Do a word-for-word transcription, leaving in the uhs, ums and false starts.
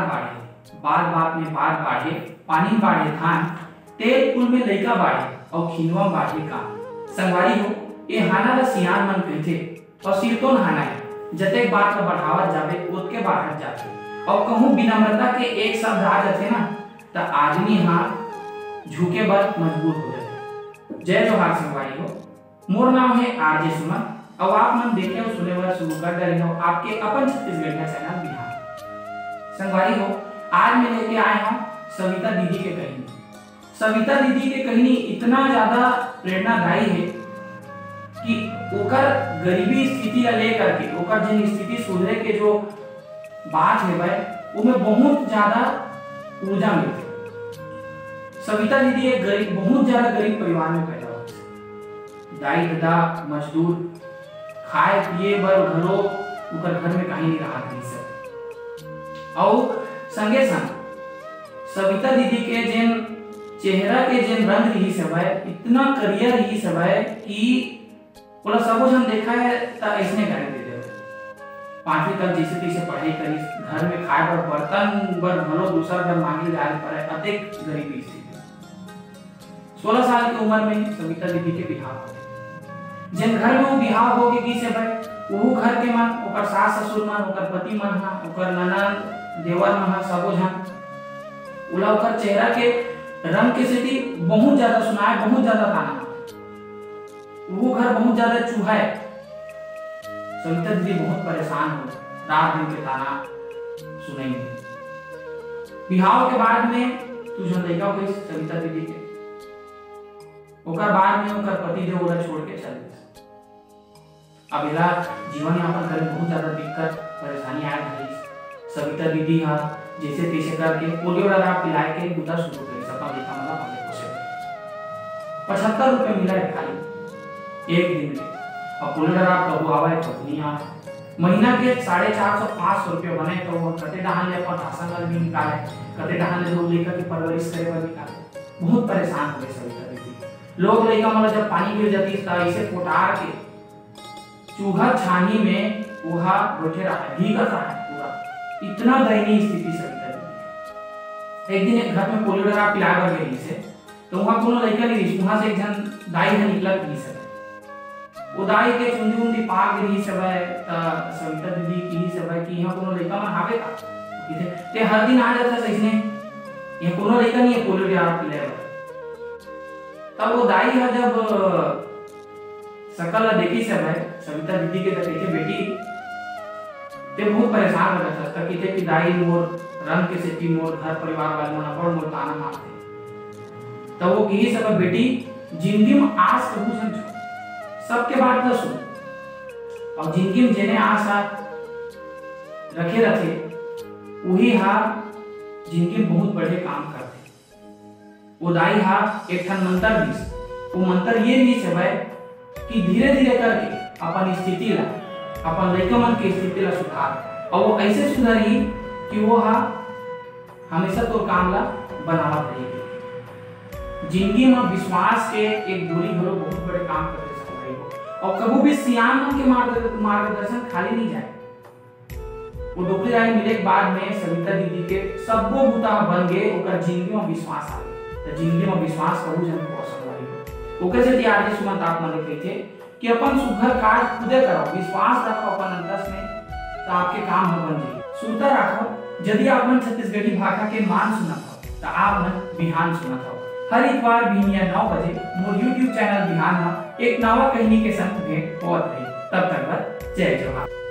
बाढ़े, बात बात में बात बाढ़े, पानी बाढ़े धान, तेल फूल में लइका बाढ़े, अउ खिनवा बाढ़े कान। संगवारी हो, ए हाना ल सियान मन कहिथे, अउ सिरतोन हाना हे, जतेक बात ल बढ़ावत जाबे, ओतके बाढ़त जाथे। अउ कहूँ विनम्रता के एक शब्द आ जाथे ना, त आदमी ह झुके बर मजबूर हो जाथे। जय जोहार संगवारी हो, मोर नाम हे आरजे सुमन, अउ आप मन देखे अउ सुने बर शुरू कर डरे हो आपके अपन छत्तीसगढ़िया चैनल बिहान। संगवारी हो, आज मैं लेके आए हूँ सविता दीदी के कहिनी। सविता दीदी के कहिनी इतना ज्यादा प्रेरणादायी हे कि ओकर गरीबी स्थिति ला लेकर के, ओकर जिन स्थिति सुधरे के जो बात हे भाई, ओमे बहुत ज्यादा ऊर्जा मिलथे। सविता दीदी एक गरीब, बहुत ज्यादा गरीब परिवार में पैदा होथे। दाई ददा मजदूर, खाए पिए बर घलो ओकर घर में काहीं नहीं राहत रहिस हे। अउ संगे संग सविता दीदी के जेन चेहरा के जेन रंग रहिस हवय, इतना करिया रहिस हवय कि ओला सबो झन देखा है त अइसने गाली दे देवय। पांचवी तक जइसे तइसे पढ़ाई करिस, घर में खाए बर बर्तन बर घलो दूसर घर मांगे जाए पड़े, अतेक गरीबी स्थिति। सोलह साल की उम्र में सविता दीदी के बिहाव हो गे। जेन घर में वो बिहाव हो के गिस हे भाई, वो घर के मन, ओकर सास ससुर मन, ओकर पति मन हा, ओकर ननद देवर मन हा, सबो झन ओला ओकर चेहरा के रंग के सेती बहुत ज्यादा सुनाए, बहुत ज्यादा ताना मारे। वो घर बहुत ज्यादा चूहा है। सविता दीदी बहुत परेशान हो, रात दिन के ताना सुनई। बिहाव के बाद में दू झन लइका होइस सविता दीदी के। ओकर बाद में ओकर पति देव ओला छोड़ के चल दिस। अब एला जीवन यापन करे में बहुत ज्यादा दिक्कत परेशानी आए रहिस। सविता दीदी हा जैसे तैसे करके पोलियो डराव पिलाए के बुता शुरू करिस, अपन लइका मन ला पाले पोसे बर। पचहत्तर रुपये मिला है खाली एक दिन के। अब पोलियो डराव कबू आवे, कबू नहीं आवे। महीना के साढ़े चार सौ, पाँच सौ रुपये बने, तो वो कते डहान ले अपन राशन ला भी निकाले, कते डहान ले लोग लइका के परवरिश करे बर निकाले। बहुत परेशान हो गए सविता दीदी। लोग लइका मन ला जब पानी गिर जाती, त ऐसे पोटार के चूहा छानी में ओहा बैठे रहा, भीगत रहा पूरा। इतना दयनीय स्थिति सविता दीदी के। एक दिन एक घर में पोलियो डराव पिलाए बर गे रहिस हे, तो वहाँ कोनो लइका नहीं रहिस, वहाँ से एक झन दाई ह निकलत रहिस हे। वो दाई के चुंदी उंदी पाक गे रहिस हवय, त सविता दीदी किहिस हवय कि यहाँ कोनो लइका मन हावे का? कहिथे, "ते हर दिन आ जाथस अइसने, यहाँ कोनो लइका नहीं है पोलियो डराव पिलाए बर।" तब वो दाई ह जब शकल ला देखिस हवय सविता दीदी के, त कहिथे, "बेटी, ते बहुत परेशान लगत हस।" त कहिथे कि, "दाई, मोर रंग के सेती मोर घर परिवार वाले मन अब्बड़ मोर ताना मारथे।" त वो किहिस हवय, "बेटी, जिंदगी में आस कभू झन छोड़, सबके बात ला सुन, अउ जिंदगी में जेने आस आ रखे रथे, उही हा जिंदगी में बहुत बड़े काम करथे।" वो दाई हा एक ठन मंतर दिस। वो मंतर ये दिस हवय कि धीरे-धीरे करके अपन स्थिति ला, अपन लइका मन के स्थिति ला सुधार, अउ वो ऐसे सुधरही कि वो हा हमेशा तोर काम ला बनावत रही। जिंदगी में विश्वास के एक डोरी घलो बहुत बड़े काम करथे संगवारी हो। अउ कभू भी सियान मन के मार्ग-, मार्गदर्शन खाली नहीं जाए। वो डोकरी रानी मिले के बाद में सविता दीदी के सब्बो बूता ह बन गे, ओकर जिंदगी में विश्वास आ गे। त जिंदगी में विश्वास कभू झन खोवा संगवारी हो। ओकर सेती आरजे सुमन आप मन ले कहिथे कि अपन सुघर काज खुदे करव, विश्वास रखव अपन अंतस में, त आपके काम ह बन जाही। सुरता राखव, यदि आप मन छत्तीसगढ़ी भाखा के मान सुनत हव, त आप मन बिहान सुनत हव। हर इतवार बिहनिया नौ बजे मोर YouTube चैनल बिहान म एक नवा कहिनी के संग भेंट होवत रही। तब तक बर जय जोहार।